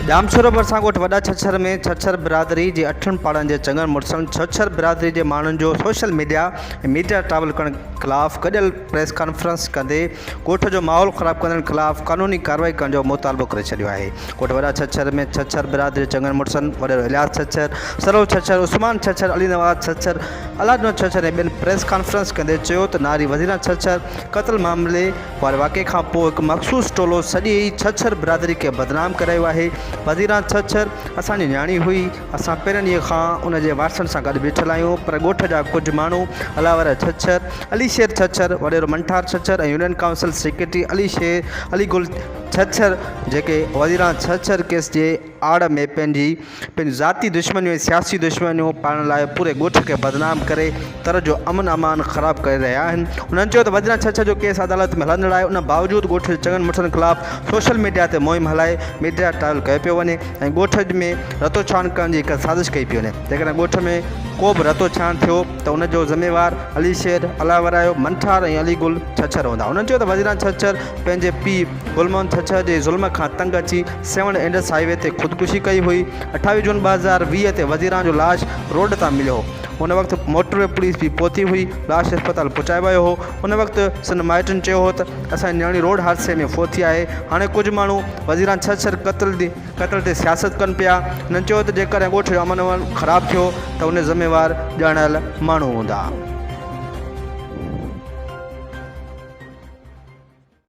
ڄامشورو ڀرسان ڳوٺ وڏا ڇڇر ۾ ڇڇر برادري جي اٺن پاڙن جي چڱن مڙسن ڇڇر برادري جي ماڻهن جو سوشل ميڊيا ۽ ميڊيا ٽرائول ڪرڻ خلاف گڏيل پريس ڪانفرنس ڪندي ڳوٺ جو ماحول خراب ڪندڙن خلاف قانوني ڪارروائي ڪرڻ جو مطالبو ڪري ڇڏيو آهي. ڳوٺ وڏا ڇڇر ۾ ڇڇر برادري جي چڱن مڙسن وڏيرو الياس ڇڇر، سرو ڇڇر، عثمان ڇڇر، علي نواز ڇڇر، الهڏنو ڇڇر ۽ ٻين پريس ڪانفرنس ڪندي چيو ته ناري وزيران ڇڇر قتل معاملي واري واقعي کان پوء هڪ مخصوص ٽولو سڄي ئي ڇڇر برادري کي بدنام ڪري رهيو آهي، وزيران ڇڇر اسان جي نياڻي هئي، اسان پهرين ڏينهن کان ان جي وارثن سان گڏ بيٺل آهيون پر ڳوٺ جا ڪجهه ماڻهو الاور ڇڇر، علي شير ڇڇر، وڏيرو منٺار Chhachhar ۽ union council secretary Ali Sher Ali Gul Chhachhar جيڪي وزيران ڇڇر ڪيس جي آڙ ۾ پنهنجي پنهنجون ذاتي دشمنيون ۽ سياسي دشمنيون پالڻ لاء پوري ڳوٺ کي بدنام ڪري تر جو امن امان خراب ڪري رهيا آهن. هنن چيو ته وزيران ڇڇر جو ڪيس عدالت ۾ هلندڙ آهي ان باوجود ڳوٺ جي چڱن مڙسن خلاف سوشل ميڊيا تي مهم هلائي ميڊيا ٽرائل ڪيو پيو وڃي ۽ ڳوٺ ۾ رتوڇاڻ ڪرڻ جي هڪ سازش ڪئي پئي وڃي جيڪڏهن ڳوٺ ۾ ڪو به رتوڇاڻ ٿيو ته ان جو ذميوار علي شير، الله ورايو، منٺار ۽ علي گل ڇڇر هوندا. هنن چيو ته وزيران ڇڇر پنهنجي پيء گل محمد ڇڇر جي ظلم کان تنگ اچي سيوهڻ انڊس هاء وي تي خودڪشي ڪئي هئي. 28 جون 2020 تي وزيران جو لاش روڊ تان مليو هو. ان وقت موٽر وي پوليس به پهتي هئي، لاش اسپتال پهچايو ويو هو. ان وقت سندن مائٽن چيو هو ته اسان جي نياڻي روڊ حادثي ۾ فوت ٿي آهي. هاڻي ڪجهه ماڻهو وزيران ڇڇر قتل قتل تي سياست ڪن پيا. هنن چيو ته جيڪڏهن ڳوٺ جو امن امان خراب ٿيو ته ان جو ذميوار ڄاڻايل ماڻهو هوندا.